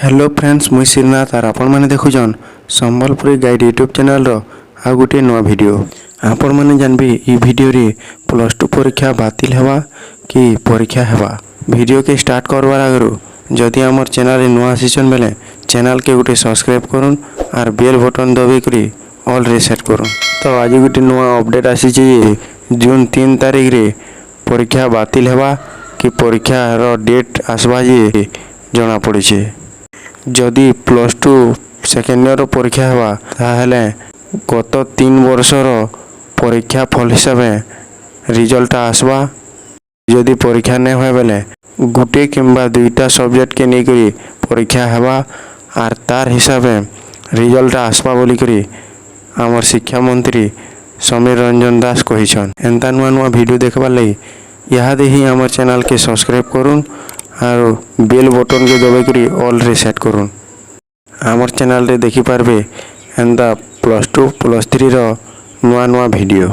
Hello friends, ମୁଇଁ ଶ୍ରୀନାଥ ଆର୍ ଆପଣମାନେ ଦେଖୁଛନ୍ ସମ୍ବଲପୁରୀ ଗାଇଡ଼ ୟୁଟ୍ୟୁବ୍ ଚ୍ୟାନେଲ୍ର ଆଉ ଗୋଟିଏ ନୂଆ ଭିଡ଼ିଓ। ଆପଣମାନେ ଜାଣିବେ ଇ ଭିଡ଼ିଓରେ ପ୍ଲସ୍ ଟୁ ପରୀକ୍ଷା ବାତିଲ ହେବା କି ପରୀକ୍ଷା ହେବା। ଭିଡ଼ିଓକେ ଷ୍ଟାର୍ଟ କରବାର ଆଗରୁ ଯଦି ଆମର ଚ୍ୟାନେଲ୍ରେ ନୂଆ ଆସିଛନ୍ ବେଲେ ଚ୍ୟାନେଲ୍କେ ଗୋଟେ ସବସ୍କ୍ରାଇବ୍ କରୁନ୍ ଆର୍ ବେଲ୍ ବଟନ୍ ଦବେଇକରି ଅଲ୍ରେ ସେଟ୍ କରୁନ୍। ତ ଆଜି ଗୋଟେ ନୂଆ ଅପଡ଼େଟ୍ ଆସିଛି ଯେ ଜୁନ୍ 3 ତାରିଖରେ ପରୀକ୍ଷା ବାତିଲ ହେବା କି ପରୀକ୍ଷାର ଡେଟ୍ ଆସବା ଯେ ଜଣା ପଡ଼ିছে। ଯଦି ପ୍ଲସ୍ ଟୁ ସେକେଣ୍ଡ ଇୟର୍ର ପରୀକ୍ଷା ହେବା, ତାହେଲେ ଗତ 3 ବର୍ଷର ପରୀକ୍ଷା ଫଳ ହିସାବେ ରିଜଲ୍ଟଟା ଆସବା। ଯଦି ପରୀକ୍ଷା ନାଇଁ ହୁଏ ବେଲେ ଗୁଟେ କିମ୍ବା ଦୁଇଟା ସବଜେକ୍ଟକେ ନେଇକରି ପରୀକ୍ଷା ହେବା ଆର୍ ତାର୍ ହିସାବେ ରିଜଲ୍ଟଟା ଆସବା ବୋଲିକରି ଆମର୍ ଶିକ୍ଷାମନ୍ତ୍ରୀ ସମୀର ରଞ୍ଜନ ଦାସ କହିଛନ୍। ଏନ୍ତା ନୂଆ ନୂଆ ଭିଡ଼ିଓ ଦେଖବାର୍ ଲାଗି ଇହାଦେ ହିଁ ଆମର୍ ଚ୍ୟାନେଲ୍କେ ସବସ୍କ୍ରାଇବ୍ କରୁନ୍ ଆରୁ ବେଲ୍ ବଟନ୍କେ ଦବେଇକରି ଅଲ୍ରେ ସେଟ୍ କରୁନ୍। ଆମର୍ ଚ୍ୟାନେଲ୍ରେ ଦେଖିପାରବେ ଏନ୍ତା ପ୍ଲସ୍ ଟୁ, ପ୍ଲସ୍ ଥ୍ରୀର ନୂଆ ନୂଆ ଭିଡ଼ିଓ।